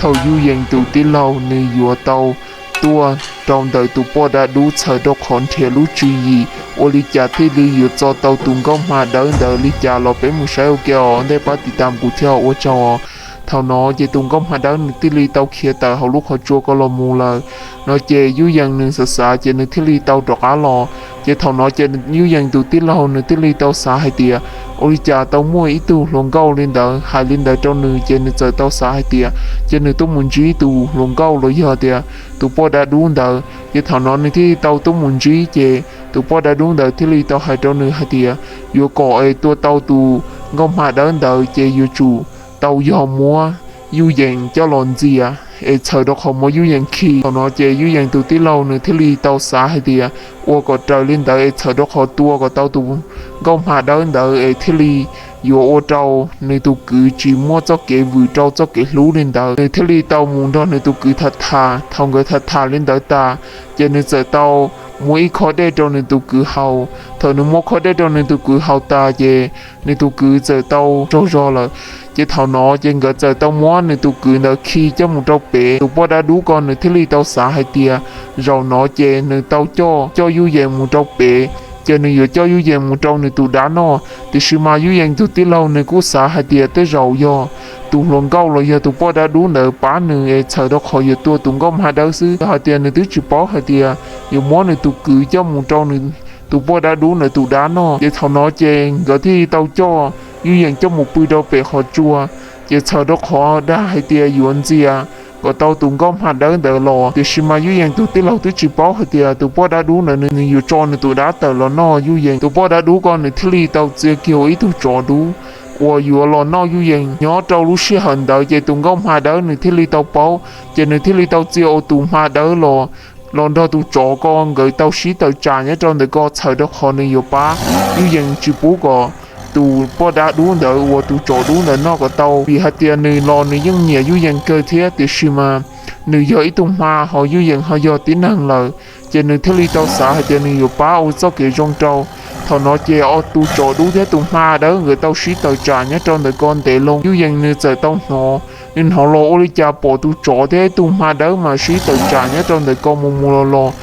Thaum Yuj Yees tus tij laug nws yuav tau tuaj rau ntawm tus poj dab dub txhawm rau qhov nrhiav lub tswv yim ua li cas thiaj li yuav txo tau tus nkauj hma dawb ntawd li cas los peb mus saib ua ke os, ntej pab tiv tam kuv thiab ua tsaug os. Thaum no ces tus nkauj hma dawb nws thiaj li tau khiav tawm hauv lub qhov tsua ko los mus lawm. No ces Yuj Yees nws xav xav ces nws thiaj li tau rov qab los. Ces thaum no ces Yuj Yees tus tij laug nws thiaj li tau xav hais tias, ua li cas tau muaj ib tug hluas nkauj li ntawd hais li ntawd rau nws, ces nws txawm tau xav hais tias, ces nws tuaj mus ntsib tus hluas nkauj los yog tias tus poj dab dub ntawd. Ces thaum no nws thiaj li tau tuaj mus ntsib, ces tus poj dab dub ntawd thiaj li tau hais rau nws hais tias, yuav kom es tua tau tus nkauj hma dawb ntawd ces yuav tsum tau yog muab Yuj Yees coj los ntxias, es txhawm rau qhov muab Yuj Yees khi. Thaum no ces Yuj Yees tus tij laug nws thiaj li tau xav hais tias, ua kom raws li ntawd es txhawm rau qhov tua kom tau tus nkauj hma dawb ntawd es thiaj li yuav ua rau nws tus kwv tsis muaj txoj kev vwm rau txoj kev hlub li ntawd. Nws thiaj li tau mus nrog nws tus kwv tham tham. Thaum nkawd tham tham li ntawd tas, ces nws txawm tau muab ib khob dej rau nws tus kwv haus. Thaum nws muab khob dej rau nws tus kwv haus tas ces nws tus kwv txawm tau tsaug zog lawm. Ces thaum no ces nkawd txawm tau muab nws tus kwv ntawd khi coj mus rau pem. Tus poj dab dub ko nws thiaj li tau xav hais tias, zaum no ces nws tau coj coj Yuj Yees mus rau pem, ces nws yuav coj Yuj Yees mus rau nws tus dab noj. Tiam sis mas Yuj Yees tus tij laug nws kuj xav hais tias tej zaum yog tus hluas nkauj los yog tus poj dab dub ntawd pab nws es txhawm rau qhov yuav tua tus nkauj hma dawb xwb, yog hais tias nws twb tsis paub hais tias yuav muab nws tus kwv coj mus rau nws tus poj dab dub ntawd tus dab noj. Ces thaum no ces nkawd thiaj li tau coj Yuj Yees coj mus pw rau pem qhov tsua, ces txhawm rau qhov dag hais tias yuav ntxias kom tau tus nkauj hma dawb ntawd los. Tiam sis mas Yuj Yees tus tij laug twb tsis paub hais tias tus poj dab dub ntawd nws yuav tso nws tus dab tawm los noj Yuj Yees. Tus poj dab dub ko nws thiaj li tau txia kiag ua ib tug tsov dub uas yuav los noj Yuj Yees. Nyob rau lub sij hawm ntawd ces tus nkauj hma dawb nws thiaj li tau paub, ces nws thiaj li tau txia ua tus hma dawb los, los nrog tus tsov ko nkawd tau sib tawm tsam nyob rau ntawm ko txhawm rau qhov nws yuav pab Yuj Yees tsis pub kom tus poj dab dub ntawd uas tus tsov dub ntawd noj kom tau, vim hais tias nws los nws yeej nyiam Yuj Yees kawg thiab, tiam sis mas nws yog ib tug hma ho Yuj Yees ho yog tib neeg lawm. Ces nws thiaj li tau xav hais tias nws yuav pab ua txoj kev zoo rau. Thaum no ces tus tsov dub thiab tus hma dawb nkawd tau sib tawm tsam nyob rau ntawm ko ntev loo, Yuj Yees nws txawm tau hnov, nws hnov los ua li cas pom tus tsov thiab tus hma dawb mas sib tawm tsam nyob rau ntawm ko mus mus los los.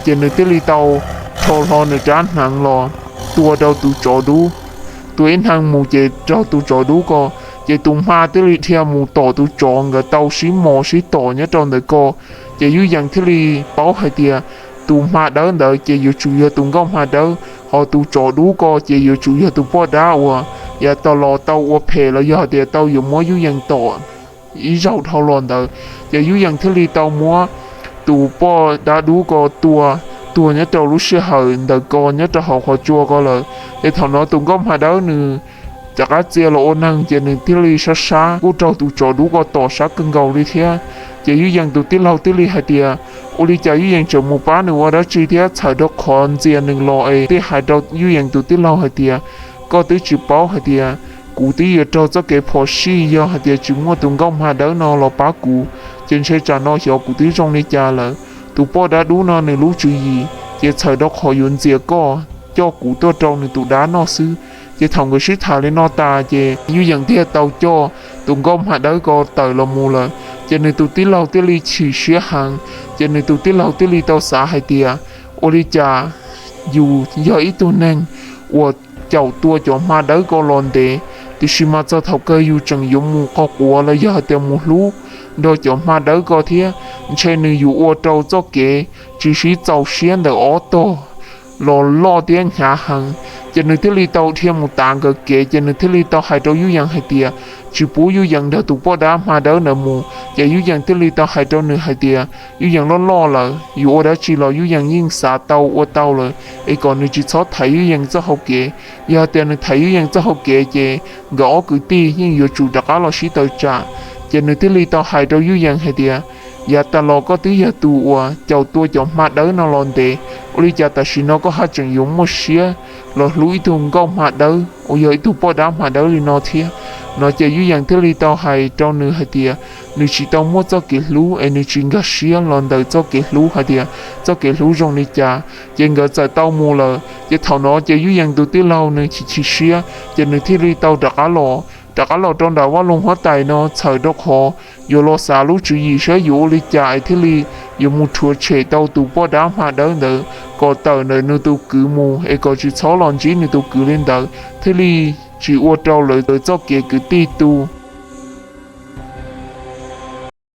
Ces nws thiaj li tau rho hlo nws rab hneev los tua rau tus tsov dub, tua ib hneev mus ces raug tus tsov dub ko, ces tus hma thiaj li dhia mus tom tus tsov, nkawd tau sib mos sib tom nyob rau ntawm ko. Ces Yuj Yees thiaj li paub hais tias tus hma dawb ntawd ces yuav tsum yog tus nkauj hma dawb, ho tus tsov dub ko ces yuav tsum yog tus poj dab uas yav tas los tau ua phem los yog hais tias tau yuav muab Yuj Yees tom ib zaug dhau los ntawd. Ces Yuj Yees thiaj li tau muab tus poj dab dub ko tua tuag nyob rau lub sij hawm ntawm ko nyob rau hauv qhov tsua ko lawm. Ces thaum no tus nkauj hma dawb nws rov qab txia los ua neeg ces nws thiaj li sab sab kuj raug tus tsov dub ko tom sab kawg nkaus li thiab. Ces Yuj Yees tus tij laug thiaj li hais tias, ua li cas Yuj Yees tseem mus pab nws ua dab tsi thiab, txhawm rau qhov ntxias nws los es thiaj hais rau Yuj Yees tus tij laug hais tias, koj twb tsis paub hais tias kuv twb yuav raug txoj kev phom sij yog hais tias tsis muaj tus nkauj hma dawb no los pab kuv, ces ntshe tsam no xyov kuv twb zoo li cas lawm. Tus poj dab dub no nws lub tswv yim ces txhawm rau qhov yuav ntxias koj coj kuv tuaj rau nws tus dab noj xwb. Ces thaum nkawd sib tham li no tas ces Yuj Yees thiaj tau coj tus nkauj hma dawb ko tawm los mus lawm. Ces nws tus tij laug thiaj li chim siab heev, ces nws tus tij laug thiaj li tau xav hais tias, ua li cas yus yog ib tug neeg uas caum tua cov hma dawb ko los ntev, tiam sis mas txog thaum kawg yus tseem yuav mus qos quav los yog hais tias mus hlub nrog cov hma dawb ko thiab, ntshe nws yuav ua rau txoj kev tsis sib txaus siab ntawm ob tog los loj thiab hnyav heev. Ces nws thiaj li tau dhia mus tav nkawd kev, ces nws thiaj li tau hais rau Yuj Yees hais tias, tsis pub Yuj Yees nrog tus poj dab hma dawb ntawd mus. Ces Yuj Yees thiaj li tau hais rau nws hais tias, Yuj Yees loj loj lawm, yuav ua dab tsi los Yuj Yees yeej xav tau ua tau lawm, es kom nws tsis txhob thaiv Yuj Yees txoj hau kev. Yog hais tias nws thaiv Yuj Yees txoj hau kev ces nkawd ob kwv tij yeej yuav tsum rov qab los sib tawm tsam. Ces nws thiaj li tau hais rau Yuj Yees hais tias, yav tas los koj twb yog tus uas caum tua cov hma dawb no los ntev, ua li cas tam sim no koj haj tseem yuav muaj siab los hlub ib tug nkauj hma dawb uas yog ib tug poj dab hma dawb li no thiab? No ces Yuj Yees thiaj li tau hais rau nws hais tias, nws tsis tau muaj txoj kev hlub es nws tsis nkag siab los ntawm txoj kev hlub hais tias txoj kev hlub zoo li cas. Ces nkawd txawm tau mus lawm. Ces thaum no ces Yuj Yees tus tij laug nws chim chim siab, ces nws thiaj li tau rov qab los rov qab los rau nram vaj loog huab tais no txhawm rau qhov yuav los xav lub tswv yim saib yuav ua li cas es thiaj li yuav mus rhuav tshem tau tus poj dab hma dawb ntawd kom tawm ntawm nws tus kwv mus es kom tsis txhob los ntsib nws tus kwv li ntawd thiaj li tsis ua rau lawv txoj kev kwv tij tu